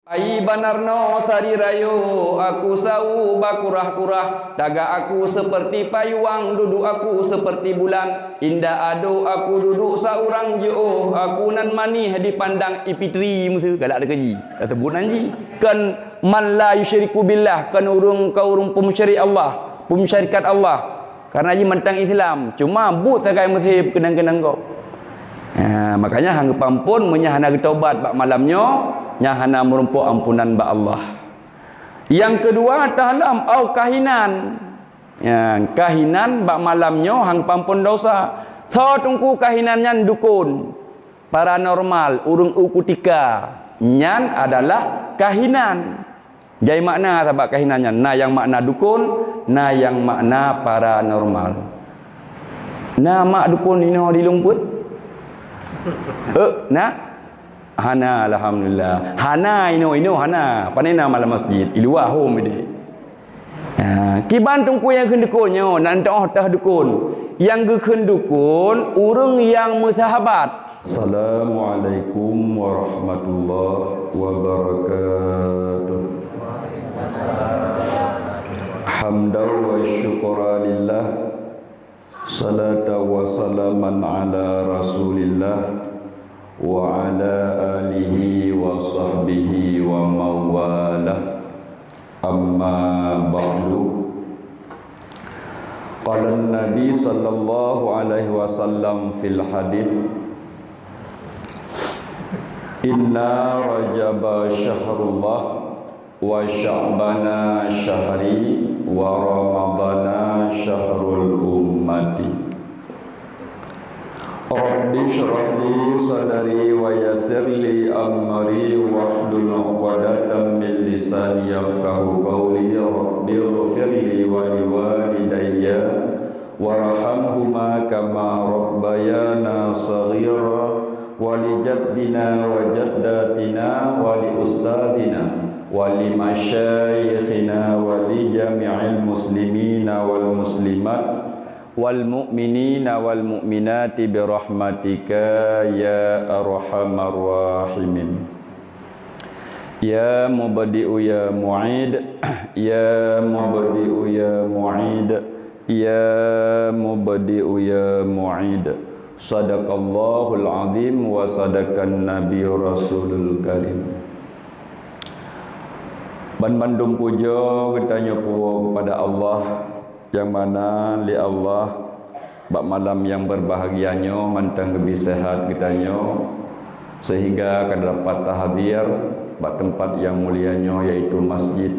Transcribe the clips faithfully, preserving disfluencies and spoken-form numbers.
Ai banarno sari rayo, aku sawu bakurah-kurah, tagak aku seperti payuang, duduk aku seperti bulan, indak adoe aku duduk saurang jiôh, aku nan manih dipandang i Fitri meuseu galak teukeji. Teusebut nan jih. Kon man la yusyriku billah, kon ureuëng, kon ureuëng peumusyrik Allah, peumusyrikat Allah. Karena jih mantong Islam, cuma buet sagai meusé keunong-keunong gob. Ha, makanya han geupeuampon meunyoe hana geutobat bak malam nyoe, nyan hana meurumpok ampunan bak Allah. Nyang keudua, tahlam au kahinan. Ya, kahinan bak malam nyoe han geupeuampon dosa. Soe teungku kahinan nyan? Dukon. Paranormal, ureuëng u kutika, nyan adalah kahinan. Jai makna sabab kahinan nyan, na nyang makna dukon, na nyang makna paranormal. Na mak dukon inoe di Lumput? Eh, na? Hana, alhamdulillah. Hana inoe, inoe hana. Pane na malam masjid, i luwa hom ideh. Ha, kiban teungku nyang kheun dukon nyoe, nan teuh teuh dukon. Nyang geukheun dukon, ureuëng nyang meusahabat. Assalamualaikum warahmatullahi wabarakatuh. Hamdan wa syukra lillah. Salatan wa salaman ala Rasulillah wa ala alihi wa sahbihi wa mawalah. Amma ba'du. Qala Nabi sallallahu alaihi wasallam fil hadits, "Inna Rajaba syahrullah, wa Sya'bana syahri, wa Ramadana syahrul ummati." Rabbi syrah li sadri wa yassir li amri wahlul 'uqdatam min lisani yafqahu qawli. Rabbi ighfir li wa liwalidayya warhamhuma kama rabbayana shaghira, wa li jaddina wa jaddatina wa li ustadzina wa li masyaikhina wa li jami'il muslimina wal muslimat wal mu'minina wal mu'minati bi rahmatika ya arhamar rahimin. Ya mubdi'u ya mu'id, ya mubdi'u ya mu'id, ya mubdi'u ya mu'id. Sadaqallahul azim wa sadaqan nabiyur rasulul karim. Banmandum pujoe geutanyoe puwoe kepada Allah, nyang mana lé Allah bak malam nyang berbahagia nyoe mantong geubri sehat geutanyoe, sehingga ka dapat tahadir bak teumpat nyang mulia nyoe, yaitu masjid.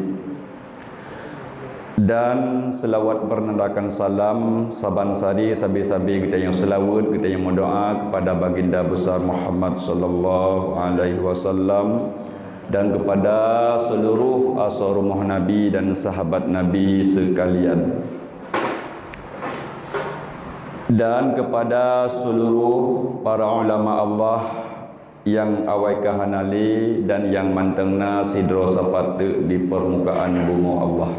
Dan selawat bernandakan salam, saban sari sabe-sabe geutanyoe selawat, geutanyoe meudoa kepada Baginda Besar Muhammad sallallahu alaihi wasallam dan kepada seluruh asor rumoh Nabi dan sahabat Nabi sekalian. Dan kepada seluruh para ulama Allah nyang awai ka hana lé dan nyang mantong na sidroe sapat teuk di permukaan bumoe Allah.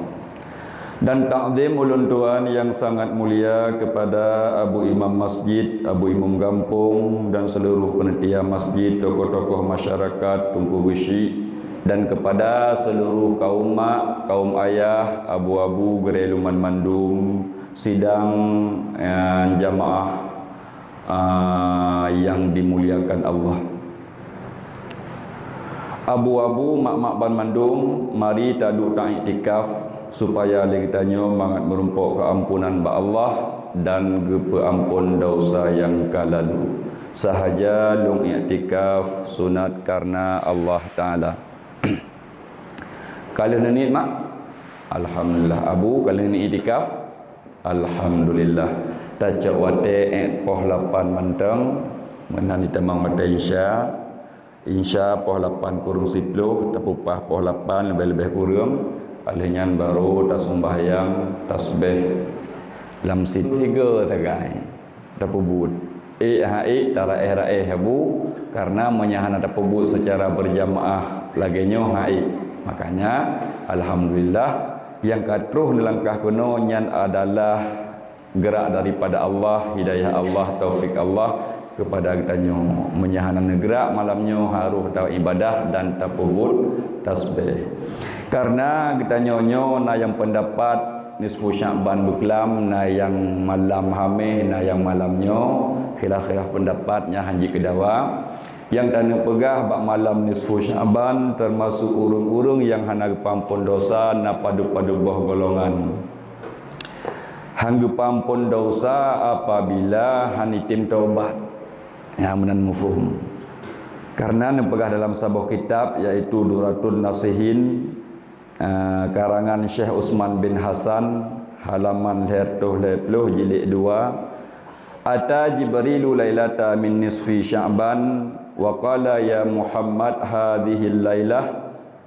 Dan takzim ulôn tuan nyang sangat mulia kepada Abu Imam Masjid, Abu Imam Gampông, dan seluruh panitia masjid, tokoh-tokoh masyarakat, Teungku Geuchik, dan kepada seluruh kaum mak, kaum ayah, abu-abu, gurée lôn banmandum, sidang, eh, jamaah, ah, nyang dimuliakan Allah. Abu-abu, mak-mak banmandum, mari taduek taiktikaf, supaya lé geutanyoe mangat meurumpok keuampunan bak Allah dan geupeuampon desya nyang ka lalu. Sahaja lôn iktikaf sunat karena Allah Taala. Ka lheueh neuniet, mak? Alhamdulillah. Abu, ka lheueh neuniet iktikaf? Alhamdulillah. Tacok watée ék poh lapan mantong, meunan jitamong watée Isya. Isya poh lapan kureueng siploh, tapeupaih poh lapan leubeh-leubeh kureueng. Ka lheueh nyan barô taseumayang tasbih lam sit tiga sagai. Tapeubuet. Ék han ék, taraéh-raéh Abu, karena meunyo hana tapeubuet secara berjamaah lagée nyoe han ék. Makanya, alhamdulillah, nyang ka troh neulangkah keunoe nyan adalah geurak daripada Allah, hidayah Allah, taufik Allah, Kepada geutanyoe, meunyo hana neugrak malam nyoe harôh taibadah dan tapeubuet tasbih. Karena geutanyoe nyoe na nyang peundapat nisfu Sya'ban beuklam, na nyang malam Hameh, na nyang malam nyoe, khilaf-khilaf peundapat nyang hana jikeudawa. Nyang taneuk peugah bak malam nisfu Sya'ban teumasuk ureuëng-ureuëng nyang hana geupeuampon dosa na padub-padub boh golongan. Han geupeuampon dosa apabila han item taubat. Ya, meunan mufhum. Karena neupeugah dalam saboh kitab, yaitu Duratun Nasihin, eh, karangan Syekh Utsman bin Hasan, halaman lhèe reutôh lhèe ploh, jilid dua, "Ata Jibrilu lailata min nisfi Sya'ban, wa qala, 'Ya Muhammad, hadhihil lailah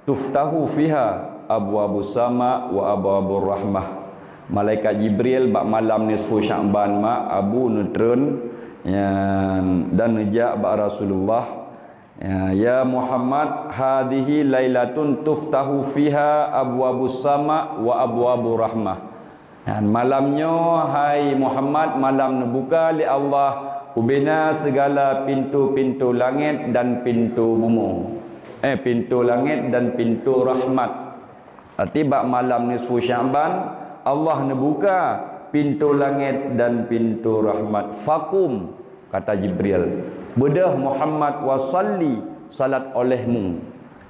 tuftahu fiha abwabus sama wa abwabur rahmah.'" Malaikat Jibril bak malam nisfu Sya'ban mak Abu neutreun, ya, dan neujak bak Rasulullah, ya, "Ya Muhammad, hadhihi lailatun tuftahu fiha abwabus sama wa abwabur rahmah." Dan malam nyoe, hai Muhammad, malam neubuka lé Allah ubena segala pintu-pintu langét dan pintu bumoe. Eh, pintu langét dan pintu rahmat. Arti bak malam nisfu Sya'ban, Allah neubuka pintu langét dan pintu rahmat. "Faqum," kata Jibril, "beudôh Muhammad, wa shalli, salat olehmu."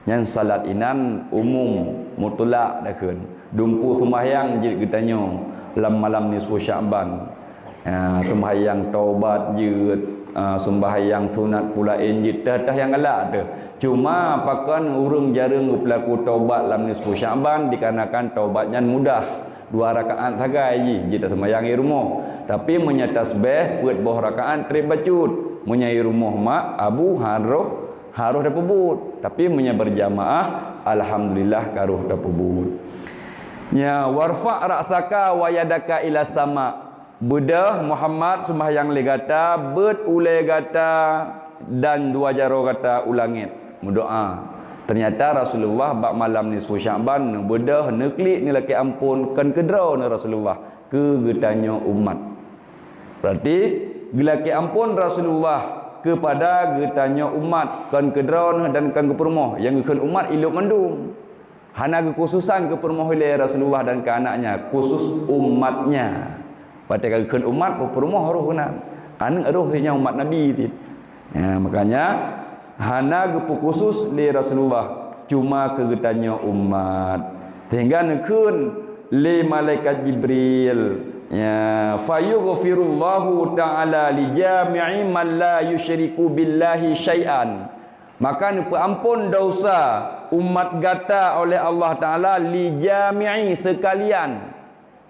Nyan salat inan umum, mutlak dakheun. Dumpeue seumbahyang jeuet geutanyoe lam malam nisfu Sya'ban. Ha, seumbahyang taubat jeuet, ha, seumbahyang sunat pulaén jeuet, teuh-teuh nyang galak teuh. Cuma pakon ureuëng jareueng geupeulaku taubat lam nisfu Sya'ban, dikarenakan taubat nyan mudah. Dua rakaat sagai jih, jeuet taseumbahyang i rumoh. Tapi meunyo tasbih, peuet boh rakaat trép bacut. Meunyo i rumoh mak Abu harôh, harôh tapeubuet. Tapi meunyo berjamaah, alhamdulillah ka rôh tapeubuet. Nya, "Warfa' ra'saka wa yadaka ila sama." Beudôh Muhammad seumbahyang lé gata, beuet ulée gata dan dua jaroe gata u langét, meudoá. Teunyata Rasulullah bak malam nisfu Sya'ban neubeudôh, neuklik, neulakée amphon, kon keudroe neuh Rasulullah, keu geutanyoe umat. Berarti geulakée amphon Rasulullah keupada geutanyoe umat, kon keudroe neuh dan kon keu peurumoh, nyang geukheun umat ilop mandum. Hana geukhususan keu peurumoh ilée Rasulullah dan keu anaknya, khusus umatnya. Watée ka geukheun umat, peurumoh roh keunan. Aneuëk roh nyang umat Nabi cit. Ya, makanya hana geupeu khusus lé Rasulullah, cuma keu geutanyoe umat. Sehingga neukheun lé malaikat Jibril, ya, "Fayughfirullahu ta'ala li jami'i man la yusyriku billahi syai'an." Maka neupeuamphon dosa umat gata oleh Allah Taala li jami'i, seukalian,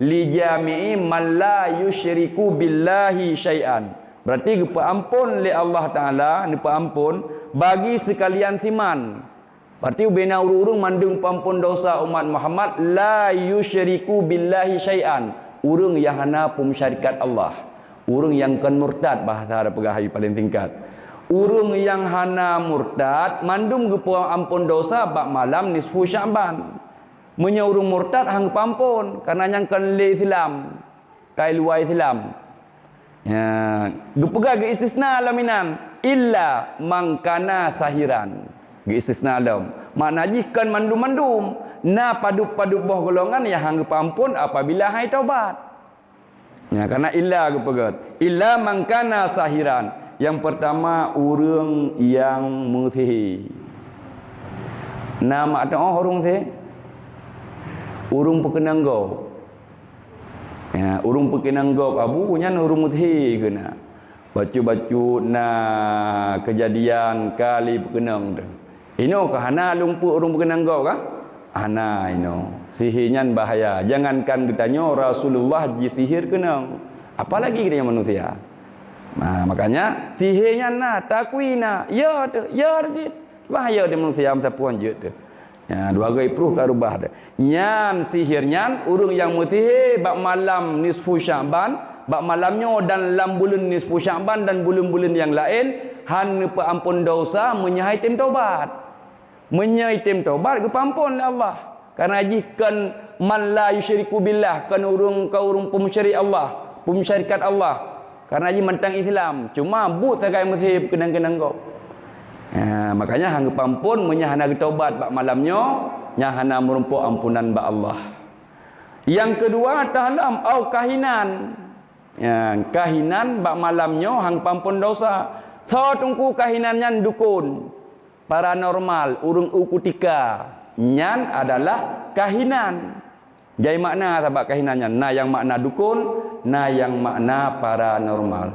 li jami'i man la yusyriku billahi syai'an. Berarti geupeuamphon lé Allah Taala, neupeuamphon bagi seukalian siman. Berarti ubena ureuëng-ureuëng mandum peuamphon dosa umat Muhammad la yusyriku billahi syai'an, ureuëng nyang hana peumeusyarikat Allah, ureuëng nyang kon murtad, bahasa peugah hai paleng singkat. Ureuëng nyang hana murtad mandum geupeuamphon dosa bak malam nisfu Sya'ban. Meunyoe ureuëng murtad han geupeuamphon, kareuna nyang kon lé Islam, kai luwa Islam. Ya, geupeugah geuistisna lom inan, "Illa man kana sahiran." Geuistisna lom. Makna jih kon mandum-mandum. Na padub-padub boh golongan nyang han geupeuamphon apabila han jitaubat. Ya, kareuna illa geupeugah. "Illa man kana sahiran." Nyang peurtama, ureuëng nyang meusihé. Na mak teuoh ureuëng sihé? Ureuëng peukeunong gob. Ya, ureuëng peukeunong gob Abu nyan ureuëng meusihé keunan. Bacut-bacut na keujadian kali peukeunong teuh. Inoe ka hana lumpuk ureuëng peukeunong gob kah? Hana inoe. Sihé nyan bahaya. Jangankan geutanyoe, Rasulullah jisihé keunong. Apalagi geutanyoe manusia. Nah, makanya sihé nyan na, takui na. Ya teuh, ya teuh. Bahaya di manusia meusapeue jeuet teuh. Ya, dua goi pruh ka rubah teuh. Nyan sihé nyan ureuëng nyang meusihé bak malam nisfu Sya'ban, bak malam nyoe dan lam buleuen nisfu Sya'ban dan buleuen-buleuen nyang laén, han neupeuamphon dosa meunyoe han item tobat. Meunyoe item tobat geupeuamphon lé Allah. Kareuna jih kon man la yusyriku billah, kon ureuëng, kon ureuëng peumusyrik Allah, peumusyrikat Allah. Karena jih mantong Islam, cuma buet sagai meuseue keunong-keunong gob. Ha, makanya han geupeuampon meunyoe hana geutobat bak malam nyoe, nyan hana meurumpok ampunan bak Allah. Nyang keudua, tahlam au kahinan. Ya, kahinan bak malam nyoe han geupeuampon dosa. Soe teungku kahinan nyan? Dukon. Paranormal, ureuëng u kutika, nyan adalah kahinan. Jai makna sabab kahinan nyan, na nyang makna dukon, na nyang makna paranormal.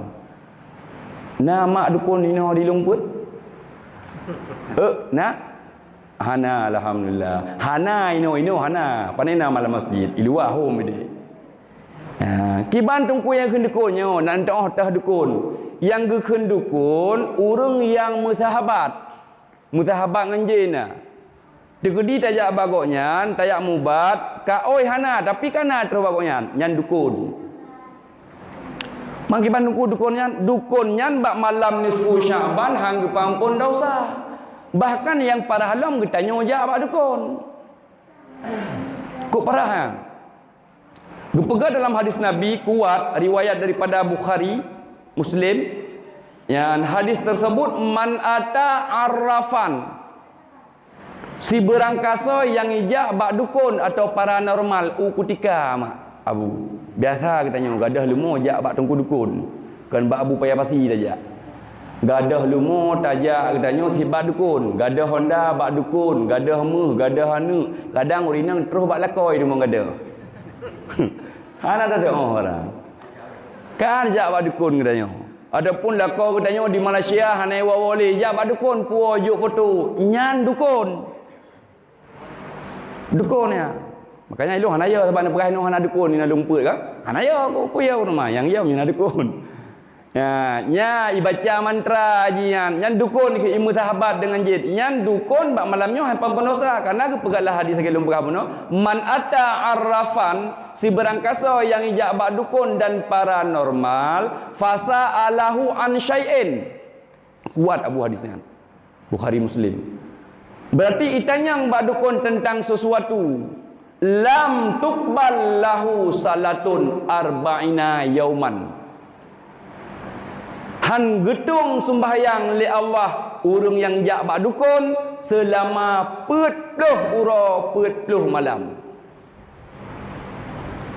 Na mak dukon inoe di Lumput? Eh, na? Hana, alhamdulillah. Hana inoe-inoe, hana. Pane na malam masjid, i luwa hom ideh. Ha, kiban teungku nyang kheun dukon nyoe, nan teuh dukon. Nyang geukheun dukon, ureuëng nyang meusahabat. Meusahabat ngon jén na. Teukeudi tajak bak gobnyan, tajak mubat, ka oi hana, tapi ka na troh bak gobnyan, nyan dukon. Mangkiban dukon, dukon nyan, dukon nyan bak malam nisfu Sya'ban han geupeuampon dosa. Bahkan nyang parah lom geutanyoe jak bak dukon. Kok parah, ha? Geupeugah dalam hadis Nabi kuat, riwayat daripada Bukhari, Muslim, yang hadis tersebut, "Man ata arrafan," sibeurangkasoe nyang ijak bak dukon atau paranormal u kutika, mak, Abu. Biasa geutanyoe gadoh leumo jak bak teungku dukon. Kon bak Abu Paya Pasi tajak. Gadoh leumo tajak geutanyoe sit bak dukon, gadoh honda bak dukon, gadoh méuh, gadoh aneuëk, kadang ureuëng inong troh bak lakoe deungon gadoh. Hana teudeungoe orang. Kan jak bak dukon geutanyoe. Ataupun lakoe geutanyoe di Malaysia hana iwoe-woe lé, jak bak dukon puwoe jok poto. Nyan dukon. Dukon nyan. Makanya ilong hana yo sabab neupeugah inong hana dukon, ina lumpet kan? Hana yo, ku, ku yo nama yang yo mina dukon. Ya, nya ibaca mantra ji nyan, nyan dukon ke ilmu sahabat dengan jin. Nyan dukon bak malam nyoe han peuampon dosa, karena geupeugah lah hadis lagée lôn peugah bunoe, "Man ata arrafan," sibeurangkasoe nyang ijak bak dukon dan paranormal, "fasa'alahu an syai'in." Kuat Abu hadis nyan. Bukhari Muslim. Berarti itanyong bak dukon teuntang sesuatu, lam tukbal lahu salatun arba'ina yauman. Han geutueng sumbahyang lé Allah ureuëng nyang jak bak dukon seulama peuet ploh uroe peuet ploh malam.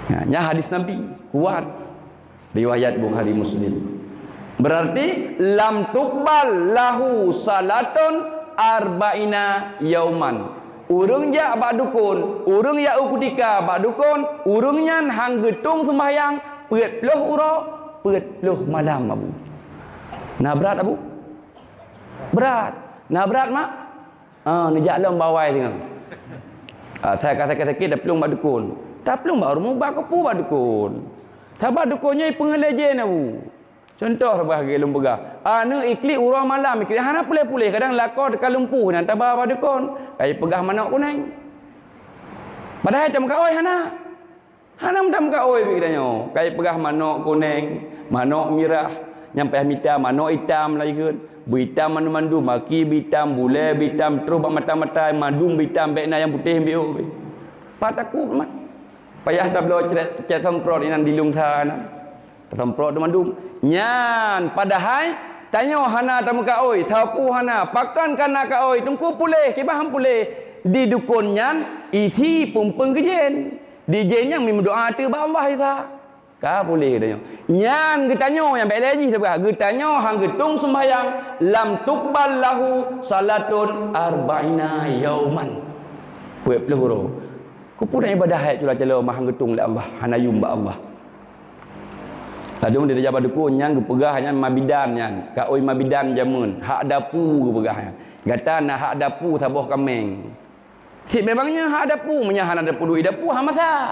Nah, nyan hadis Nabi, kuat. Riwayat Bukhari Muslim. Berarti, lam tukbal lahu salatun arba'ina yauman. Ureuëng jak bak dukon, ureuëng jak u kutika bak dukon, ureuëng nyan han geutueng sumbahyang peuet ploh uroe, peuet ploh malam, Abu. Na brat, Abu? Brat. Na brat, mak? Ah, neujak lom bawai singoh. Ah, sai ka sakét-sakét taplueng bak dukon. Taplueng bak ureuëng muba, keupeue bak dukon. Sabab dukon nyoe ipeungeulée jén, Abu. Contoh, bah lagée lôn peugah. Aneuëk iklik uroe malam, iklik hana puléh-puléh, kadang lakoe teuka lumpuh, nan taba bak dukon. Kai peugah manok kuneng. Padahai tam ka oi hana. Hana meutam ka oi bak geutanyoe. Kai peugah manok kuneng, manok mirah, nyang payah mita manok itam lagée kheun. Beuitam mandum-mandum, gaki beuitam, bulée beuitam, troh bak mata-mata mandum beuitam, bék na nyang putéh biôh. Pat takot mat. Payah tabloe cret, cret semprot inan di lungsa nan. Tasemprot mandum. Nyan padahai tanyoe hana tameuka oi, sapeue hana, pakon kana ka oi, teungku puléh, kiban han puléh. Di dukon nyan isi peung-peung keu jén. Di jén nyang meudoa ateueh bak Allah Isa. Ka puléh geutanyoe. Nyan geutanyoe nyang bék lé jih teupeugah, geutanyoe han geutueng sumbayang, lam tukbal lahu salatun arba'ina yauman. Peuet ploh uroe. Keupeue na ibadah hai cula-cula mah han geutueng lé Allah, hana yum bak Allah. Ladôm di Raja Badukon nyang geupeugah nyan mabidan nyan, ka oi mabidan jameun, hak dapu geupeugah nyan. Gata na hak dapu saboh kaméng. Cit memangnya hak dapu, meunyo hana dapu duek dapu, ha masak.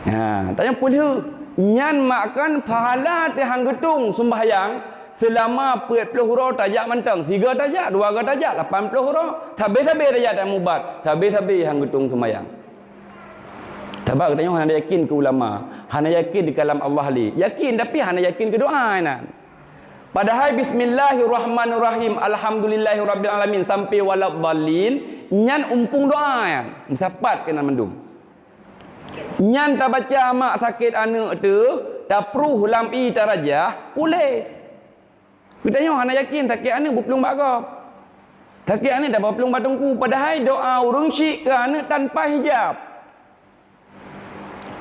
Ha, tanyong peulheueh. Nyan makan pahala teuh han geutueng sumbayang seulama peuet ploh uroe tajak mantong. Sigoe tajak, dua goe tajak, lapan ploh uroe. Sabe-sabe tajak tamubat, sabe-sabe han geutueng sumbayang. Sabab geutanyoe hana yakin keu ulama, hana yakin di kalam Allah lé. Yakin, tapi hana yakin keu doa nyan. Padahai bismillahirrahmanirrahim, alhamdulillahirabbil alamin sampai waladdallin, nyan umpung doa nyan. Meusapat keunan mandum. Nyan tabaca mak sakét aneuëk teuh, Tapruh lam ié tarajah, puléh. Geutanyoe hana yakin sakét aneuk beuplueng bak gob. Sakét aneuk dak beuplueng bak teungku, padahai doa ureuëng syik keu aneuk tanpa hijab.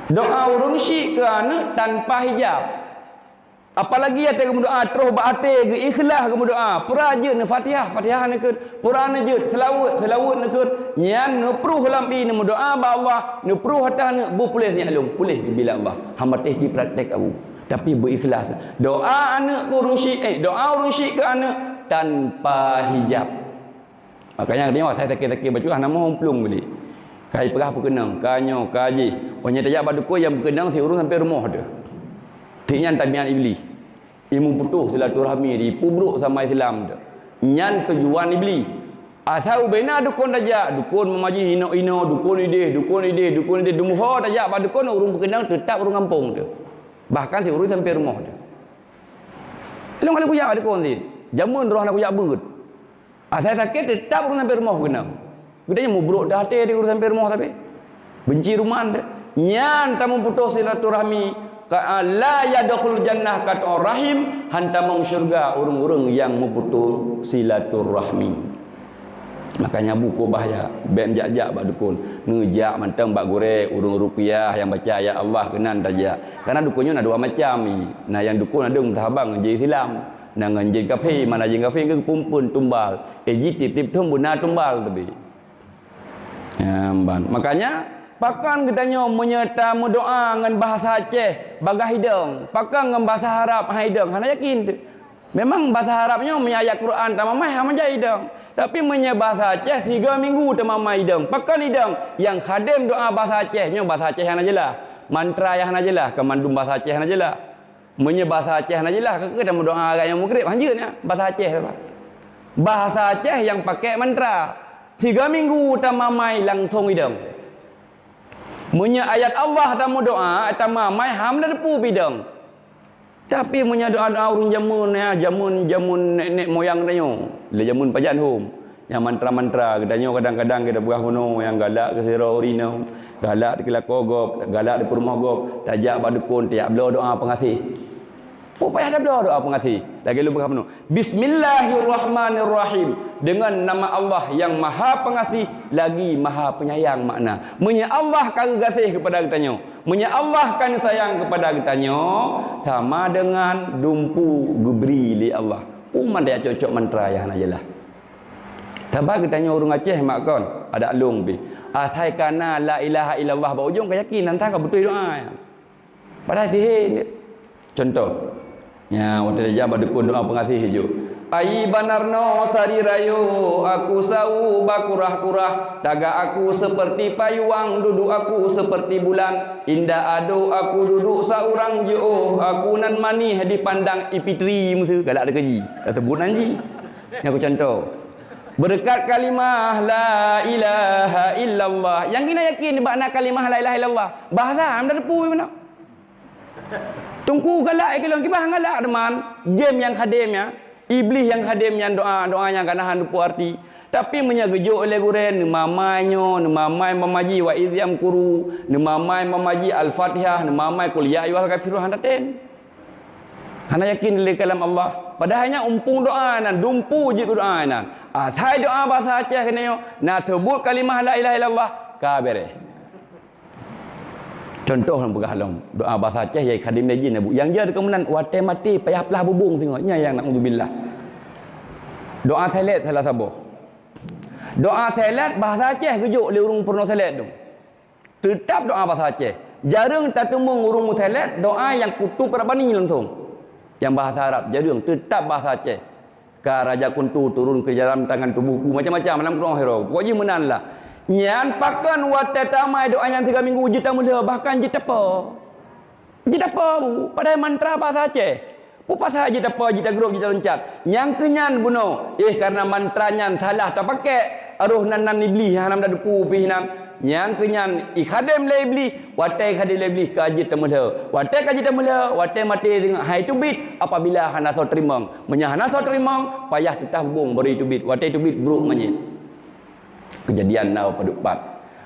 Doa ureuëng syik keu aneuk tanpa hijab. Apalagi até geumeudoa troh bak até geu ikhlas geumeudoa, peura jeuet neu Fatihah, Fatihah neukheun, peura neujeuet seulaweuet, seulaweuet neukheun, nyan neupruh lam ié neumeudoa bak Allah, neupruh ateueh aneuk beupuléh nyan lom, puléh geubila Allah. Hamba teh jipraktek abu. Tapi beuikhlas. Doa aneuk keu ureuëng syik, eh, doa ureuëng syik keu aneuk tanpa hijab. Makanya dia wasai sakit-sakit bacut hana moh plueng beli. Kai peugah peukeunong, ka nyoe, ka jih. Oh nyan tajak bak dukun nyang peukeunong si ureuëng sampai rumoh tu. Tik nyan tabiat Iblis. Ilmu putoh silaturahmi di pubruk sama Islam tu. Nyan tujuan Iblis. Asai ubena dukun tajak, dukun mamaji ino-ino, dukun ideh, dukun ideh, dukun ideh. Dumuho tajak bak dukun ureuëng peukeunong tetap ureuëng gampông tu. Bahkan si ureuëng sampai rumoh tu. Ilong kali kuyak dukun si. Jameun roh anak kuyak beut. Asai sakét tetap ureuëng sampai rumoh peukeunong. Geutanyoe mubrok dah até di ureuëng sampai rumoh tapi. Benci ruman deh. Nyan tameuputoh silaturahmi ka la yadkhul jannah qat'ur rahim, han tamong syurga ureuëng-ureuëng nyang meuputoh silaturahmi. Makanya buku bahaya, bèk jak-jak bak dukun. Neujak mantong bak gurée ureuëng ruqyah nyang baca ayat Allah keunan tajak. Karena dukun nyoe na dua macam. Na nyang dukun ada meusahabang ngon jih Islam. Na ngon jin kafé, mana jin kafé ke peumpun tumbal. Eh, jih tiep-tiep thon beuna tumbal tapi. Nyan ban. Makanya, pakon geutanyoe meunyoe tameudoa ngon bahasa Aceh bagaih idong, pakon ngon bahasa Arab hai idong, hana yakin tu. Memang bahasa Arab nyoe meunyoe ayat Quran tamamai hana jai idong. Tapi meunyoe bahasa Aceh tiga minggu tamamai idong. Pakon idong? Nyang khadem doa bahasa Aceh nyoe bahasa Aceh hana jeulaih. Mantra nyang hana jeulaih, keumandum bahasa Aceh hana jeulaih. Meunyoe bahasa Aceh hana jeulaih, ka keuh tameudoa agak nyang mugreb, hanjeuet nyan bahasa Aceh, Pak. Bahasa Aceh nyang pakai mantra. Tiga minggu tamamai langsong idong. Meunyoe ayat Allah tameudoa, tamamai ham na depu bidong. Tapi meunyoe doa-doa ureuëng jameun, ya, jameun, jameun nek-nek moyang tanyoe, lé jameun pajan hom. Nyang mantra-mantra, geutanyoe kadang-kadang geuda peugah bunoe nyang galak keu sidroe ureuëng inong, galak di keulakoe gob, galak di peurumoh gob, tajak bak dukon, tajak bloe doa peungaséh. Oh, payah tabloe doa peungaséh. Lagée lôn peugah bunoe, "Bismillahirrahmanirrahim." Dengan nama Allah yang Maha Pengasih lagi Maha Penyayang makna. Meunyoe Allah ka geugaséh keupada geutanyoe, meunyoe Allah ka neusayang keupada geutanyoe, sama dengan dumpu geubri lé Allah. Peue man tajak cok-cok mantra nyang hana jeulaih. Saba geutanyoe ureuëng Aceh mak kon, adak lôn pih. Asai ka na la ilaha illallah bak ujong ka yakin, nan ka beutôi doa nyan. Padahai sihé nyan. Contoh, nya watée tajak bak dukon doa peungaséh jok. Ai banarno sari rayo, aku sau bakurah-kurah, tagak aku seperti payuang, duduk aku seperti bulan, indak ado aku duduk seurang jiôh, aku nan manih dipandang i Fitri meuseu galak dikeue jih. Ka teubut nan jih. Nyang ku contoh. Beureukat kalimah la ilaha illallah. Nyang keunan yakin bak na kalimah la ilaha illallah. Bahasa hana teupeu meunan. Teungku galak, eh, kilong kiban galak teuma. Jén nyang khadem nyan, Iblih nyang khadem nyan doa, doa nyang ka na hana teupeu arti. Tapi meunyoe geujok lé gurée, neumamai nyoe, neumamai mamaji wa idh yamkuru, neumamai mamaji Al-Fatihah, neumamai qul ya ayyuhal kafirun, hana tem. Hana yakin lé kalam Allah. Padahai nyan umpung doa nan, dumpu jeuet keu doa nan. Asai doa basa Aceh keunoe, na seubut kalimah la ilaha illallah, ka beres. Contoh lôn peugah lom, doa basa Aceh nyang khadem lé jin na bu. Nyang jeuet keu meunan, watée maté payah plah bubông singoh. Nyan nyang naudzubillah. Doa selet salah saboh. Doa selet bahasa Aceh geujok lé ureuëng peurunoe selet tu. Teutab doa bahasa Aceh. Jareueng tateumeung ureuëng meuselet doa nyang kutôb Rabbani langsong. Nyang bahasa Arab, jareueng, teutab bahasa Aceh. Ka raja kuntu turun ke dalam tangan tubuhku, macam-macam lam keudroe uroe. Pokok jih meunan lah. Nyan pakon watée tamai doa nyan tiga minggu jeuet tameulhö, bahkan jeuet tapo. Jeuet tapo bu, padahai mantra bahasa Aceh. Peue pasai jeuet tapo, jeuet tagrôp, jeuet taloncat. Nyang keu nyan bunoe, eh, karena mantra nyan salah tapakék, aroh nan-nan Iblih nyang hana meudadepu pih nyan. Nyang keu nyan ikhadem lé Iblih, watée ikhadem lé Iblih ka jeuet tameulhö. Watée ka jeuet tameulhö, watée maté deungon hai teubiet apabila hana soe teurimong. Meunyoe hana soe teurimong, payah teutah bubông bari teubiet. Watée teubiet brôk manyét. Keujadian na padub pat.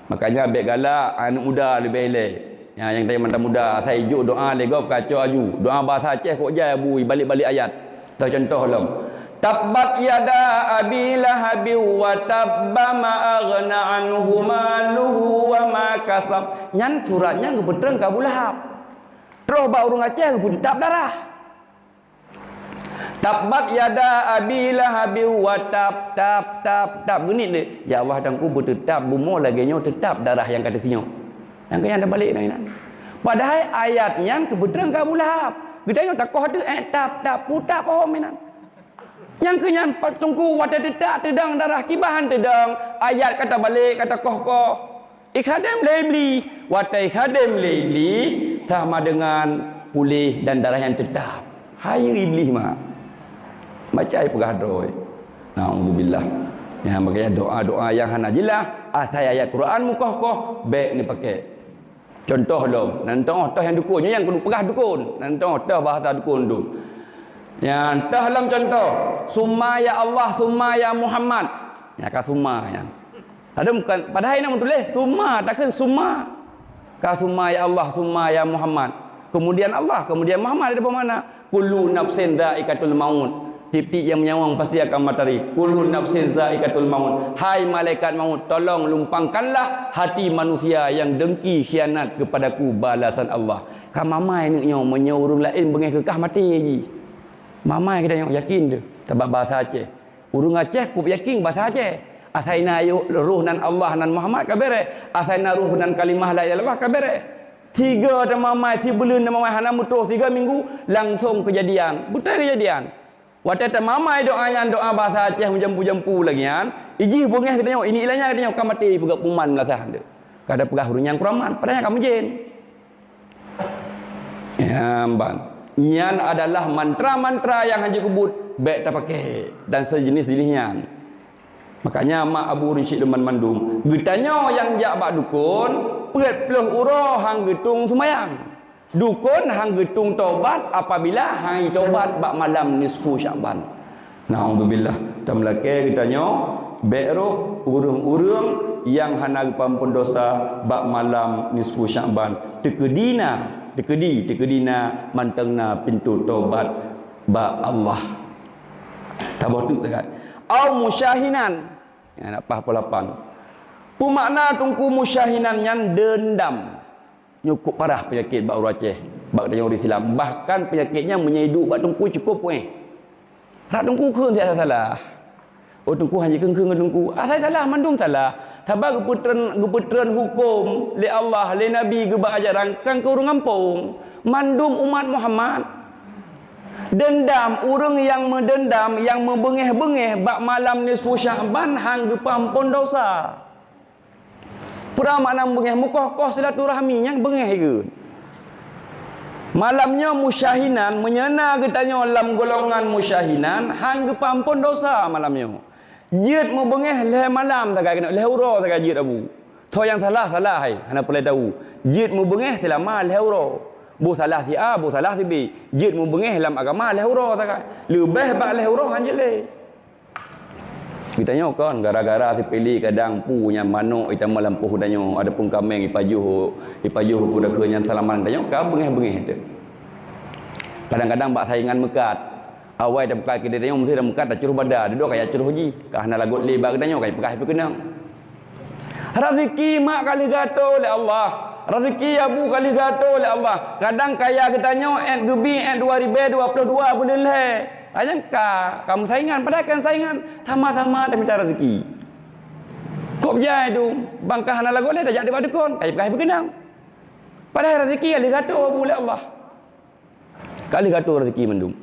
Makanya bék galak, aneuk muda leubeh ilée. Ya, nyang teuh mata muda, asai jok doa lé gob kacok aju. Doa bahasa Aceh kok jai abu, balik-balik ayat. Teuh contoh lom. Tabbat yada abi lahabin wa tabba ma aghna anhu maluhu wa ma kasab. Nyan surat nyan geupeutreun keu Abu Lahab. Troh bak ureuëng Aceh geupeuteutap darah. Tabbat yada abi lahabin wa tab, tab, tab, tab. Geuniet lé, "Ya Allah, Tuhanku, beuteutap bumoe lagée nyoe teutap darah nyang ka teukeunyoe." Nyang keu nyan tabalek na inan. Padahai ayat nyan geupeutrön keu Abu Lahab. Geutanyoe takoh teuh, eh, tab, tab, putab oh meunan. Nyang keu nyan pat Teungku watée teutap teudong darah kiban han teudong, ayat ka tabalek, ka takoh-koh. Ikhadém lé Iblih. Watée ikhadém lé Iblih, sama dengan puléh dan darah nyang teutap. Hayeue Iblih mak. Baca peugah droe. Naudzubillah. Nyang makanya doa-doa nyang hana jeulaih, asai ayat Quran mukoh-koh, bék neupaké. Contoh lom, nan toh, toh nyang dukun, nyang kudu peugah dukun. Nan toh, toh bahasa dukun tu. Nyang toh lom contoh, summa ya Allah, summa ya Muhammad. Nyang ka summa nyan. Ada bukan, padahai nyang tuléh summa, takheun summa. Ka summa ya Allah, summa ya Muhammad. Kemudian Allah, kemudian Muhammad ada bermakna kullu nafsin dzaiqatul maut. Tiep-tiep yang menyawang pasti akan materi. Kullu nafsin dzaiqatul maut. Hai malaikat maut, tolong lumpangkanlah hati manusia yang dengki khianat kepadaku balasan Allah. Ka mamai neuk nyoe meunyoe ureuëng laén beungéh keu kah maté jih. Mamai geutanyoe yakin teuh, sabab bahasa Aceh. Ureuëng Aceh kup yakin bahasa Aceh. Asai na roh nan Allah nan Muhammad ka béreh. Asai na roh nan kalimah la ilaha illallah ka béreh. Tiga tamamai, sibuleuen tamamai hana meutroh tiga minggu langsung kejadian. Beutôi kejadian. Watée tamamai doa nyan doa bahasa Aceh meujampu-jampu lagi nyan, ijih beungéh geutanyoe, ini ilanya geutanyoe ka maté peugah puman meulasahan tu. Kada peugah ureuëng nyang kuraman, padahai ka meujen. Nyang ban. Nyan adalah mantra-mantra nyang hana jeuet keubuet, bék tapaké dan sejenis-jenis nyan. Makanya mak abu risyik leuman mandum, geutanyoe nyang jak bak dukon, peuet ploh uroe han geutung seumayang. Dukon han geutung tobat apabila han tobat bak malam nisfu Syakban. Naudzubillah. Tameulakée geutanyoe bék roh ureuëng-ureuëng nyang hana geupeuampon dosa bak malam nisfu Syakban. Teukeudi na, teukeudi, teukeudi na mantong na pintoe tobat bak Allah. Taboh teuk takat. Au musyahinan. Ya, nak pah polapan. Peumakna Teungku musyahinan nyan dendam. Nyoe kok parah peunyakét bak ureuëng Aceh, bak tanyoe ureuëng Islam. Bahkan peunyakét nyan meunyoe iduek bak teungku cukôp puéh. Rab teungku kheun siat salah. Oh teungku hana jikheun-kheun ngon teungku. Asai salah mandum salah. Sabab geupeutreun, geupeutreun huköm lé Allah, lé Nabi geuba ajaran kan keu ureuëng gampông. Mandum umat Muhammad. Dendam, ureuëng nyang meudendam, nyang meubeungéh-beungéh bak malam nisfu Syakban han geupeuampon dosa. Peue makna beungéh mukoh-koh silaturahmi nyang beungéh geuh. Malam nyoe musyahinan meunyoe na geutanyoe lam golongan musyahinan han geupeuampon dosa malam nyoe. Jeuet mubeungéh lhée malam sagai keunoe lhée uroe sagai jeuet abu. Tho nyang salah salah hai hana peureulée tahu. Jeuet mubeungéh seulama lhée uroe. Boh salah si A, boh salah si B. Jeuet mubeungéh lam agama lhée uroe sagai. Leubeh bak lhée uroe han jeuet lé. Geutanyoe kon gara-gara sipeulé kadang pu nyang manok itamong lam poh geutanyoe, adapun kaméng ipajoh, ipajoh peue dakeuh nyan seulaman geutanyoe ka beungéh-beungéh teuh. Kadang-kadang bak saingan meukat, awai tabuka keu geutanyoe meusti meukat tacuroh bada, dudoe kaya curoh jih, ka hana lagot lé bak geutanyoe ka ipeugah ipeue keunong. Rezeki mak ka lheueh geuatoe lé Allah. Rezeki abu ka lheueh geuatoe lé Allah. Kadang kaya geutanyoe ék geubi ék dua ribée dua ploh dua buleuen lhée. Ayang ka, ka meusaingan, padahai kan saingan. Sama-sama tamita rezeki. Kop jai tu, bangka hana lagoe lé tajak dibak dukon, ka ipeugah ipeue keunong. Padahai rezeki ka lheueh geuatoe abu lé Allah. Ka lheueh geuatoe rezeki mandum.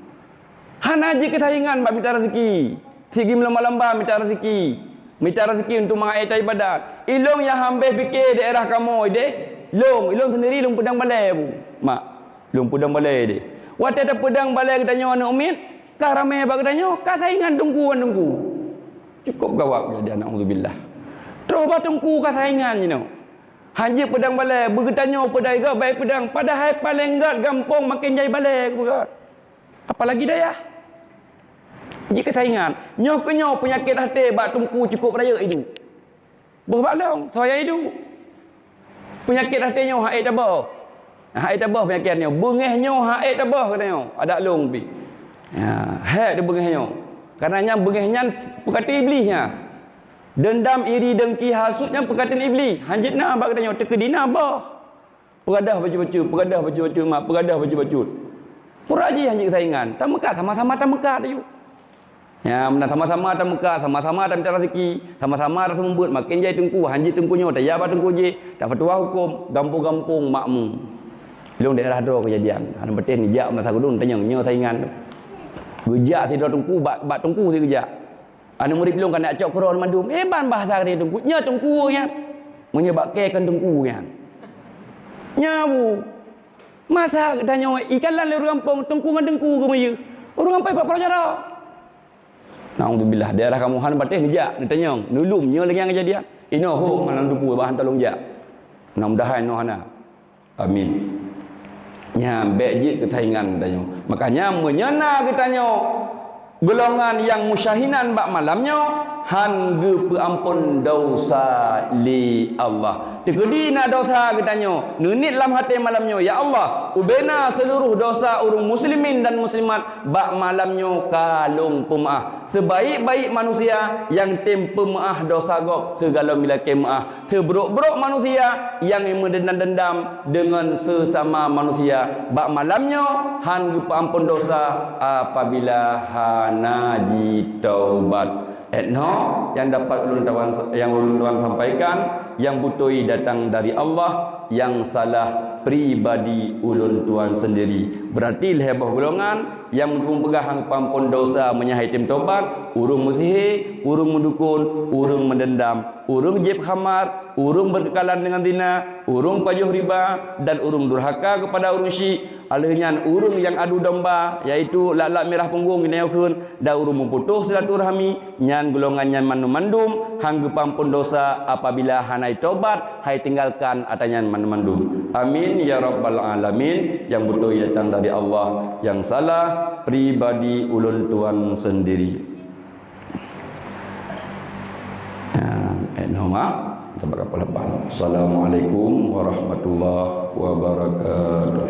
Hana jikeusaingan bak mita rezeki. Sigi meulamba-lamba mita rezeki. Mita rezeki untuk mangat iéta ibadat. Ilong nyang hambéh pike daerah kamoe deh. Long, ilong sendiri long peudong balai bu. Mak, long peudong balai deh. Watée tapeudong balai geutanyoe aneuk miet, ka ramé bak geutanyoe, ka saingan teungku ngon teungku. Cukup gawat jadi aneuk uzubillah. Troh bak teungku ka saingan jinoe. Hanjeuet peudong balai, beugeutanyoe peudong iga baik peudong, padahai paleng gét gampông maken jai balai geupeugah. Apalagi dayah. Jikeusaingan, nyoe keunyoe peunyakét até bak teungku cukup rayeuk iduek. Boh bak lông, soe nyang iduek. Peunyakét até nyoe hak ék taboh. Hak ék taböh peunyakét nyoe, beungéh nyoe hak ék taböh geutanyoe, adak lôn pih. Ya, hék teuh beungéh nyoe. Karena nyan beungéh nyan peukateuen Iblih nyan. Deundam, iri, dengki, hasut nyan peukateuen Iblih. Hanjeuet na bak geutanyoe, teukeudi na böh. Peugadoh bacut-bacut, peugadoh bacut-bacut mak, peugadoh bacut-bacut. Peue jih hanjeuet saingan. Tameukat, sama-sama tameukat aju. Ya, meunan sama-sama tameukat, sama-sama taminta raseuki, sama-sama taseumeubeuet, maken jai teungku, hanjeuet teungku nyoe, tajak bak teungku jih, tapeutuha hukôm, gampông-gampông makmu. Lôn daerah droe keujadian, aneuk patéh neujak masa keudung tanyong nyoe saingan. Geujak sidroe teungku bak, bak teungku si geujak. Aneuk murit lôn ka neujak cok keudroe mandum. Eh, ban bahasa geutanyoe teungku, nyoe teungku nyan. Meunyoe bak kèe kan teungku nyan. Nyabu. Masa geutanyoe ikalon lé ureuëng gampông teungku ngon teungku geumiyueb. Ureuëng gampông pat pula cara. Naudzubillah, daerah kamoe han patéh neujak, neutanyong, neulum nyoe lagèe nyang keujadian. Inoe ho malam teupeu bah han tolong jak. Mudah-mudahan inoe hana. Amin. Nyan bèk jeuet keu saingan geutanyoe. Makanya meunyoe na geutanyoe golongan nyang musyahinan bak malam nyoe, han geupeu ampôn dosa lé Allah. Teukeudi na dosa geutanyoe, neuniet lam até malam nyoe, "Ya Allah, ubena seuluruh dosa ureuëng muslimin dan muslimat bak malam nyoe ka lôn peumeuáh." Sebaik-baik manusia nyang tem peumeuáh dosa gob, sigohlom ilakèe meuáh. Seubrok-brok manusia nyang meudeundam-deundam deungon seusama manusia, bak malam nyoe han geupeuampôn dosa apabila hana jitaubat. Etnoe nyang dapat ulôn tawan, nyang ulôn tuan sampaikan, nyang beutôi datang dari Allah, nyang salah pribadi ulôn tuan sendiri. Berarti lhèe boh golongan nyang meupeugah han peuampôn dosa meunyoe han tem tobat, ureuëng meusihé, ureuëng meudukon, ureuëng meudeundam, ureuëng jieb khamar, ureuëng beukeukalan deungon zina, ureuëng pajoh riba, dan ureuëng durhaka keupada ureuëng syik. Alheuh nyan ureuëng nyang adu domba, yaitu lak-lak mirah punggong geutanyoe kheun, dan ureuëng meuputoh silaturahmi, nyan golongan nyan mandum-mandum han geupeuampôn dosa apabila hana tobat, han tinggalkan atra nyan mandum-mandum. Amin ya rabbal alamin. Nyang beutôi datang dari Allah, nyang salah pribadi ulôn tuan sendiri. Ya, eh, noh mah. Assalamualaikum warahmatullahi wabarakatuh.